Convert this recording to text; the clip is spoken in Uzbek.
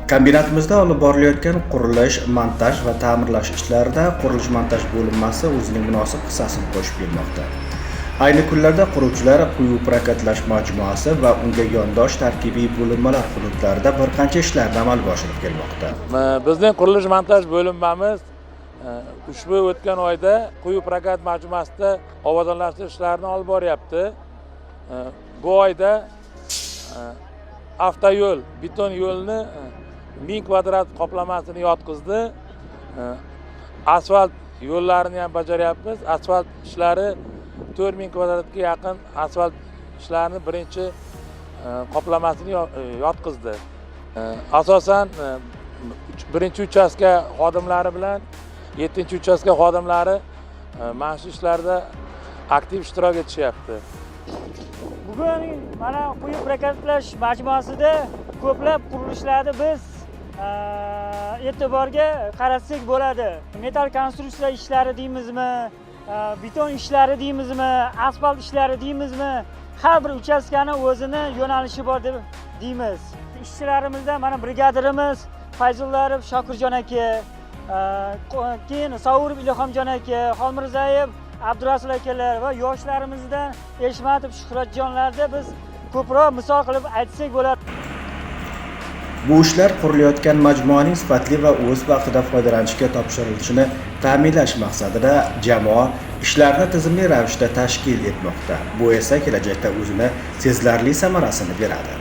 Kombinatimizda olib borilayotgan qurilish, montaj va ta'mirlash ishlarida qurilish montaj bo'linmasi o'zining munosib hissasini qo'shib kelmoqda. Ayni kunlarda quruvchilar quyu prokatlash majmuasi va unga yondosh tarkibiy bo'linmalar hududlarida bir qancha ishlarni amalga oshirib kelmoqda. Bizning qurilish montaj bo'linmamiz ushbu o'tgan oyda quyu prokat majmuasida obodonlashtirish ishlarini olib boryapti. Bu oyda avtoyo'l, beton yo'lni 1000 kvadrat qoplamasini yotqizdi. Asfalt yo'llarini ham bajaryapmiz. Asfalt ishlari 4000 kvadratga yaqin asfalt ishlarini birinchi qoplamasini yotqizdi. Asosan birinchi uchastka xodimlari bilan 7 uchastka xodimlari mana shu ishlarda aktiv ishtirok etishyapti. Bugun mana quyi prokatlash majmuasida ko'plab qurilishlarni biz e'tiborga qaratsak bo'ladi. Metal konstruksiya ishlari deymizmi, beton ishlari deymizmi, asfalt ishlari deymizmi, har bir uchastkani o'zini yo'nalishi bor deb deymiz. Ishchilarimizda mana brigadirimiz Fayzullarov Shokirjon aka, keyin Sovurov Ilhomjon aka, Xolmirzayev Abdurasul akalar va yoshlarimizdan Eshmatov Shuhratjonlarda biz ko'proq misol qilib aytsak bo'ladi. Bu ishlar qurilayotgan majmuaning sifatli va o'z vaqtida foydalanishga topshirilishini ta'minlash maqsadida jamoa ishlarni tizimli ravishda tashkil etmoqda. Bu esa kelajakda o'zini sezilarli samarasini beradi.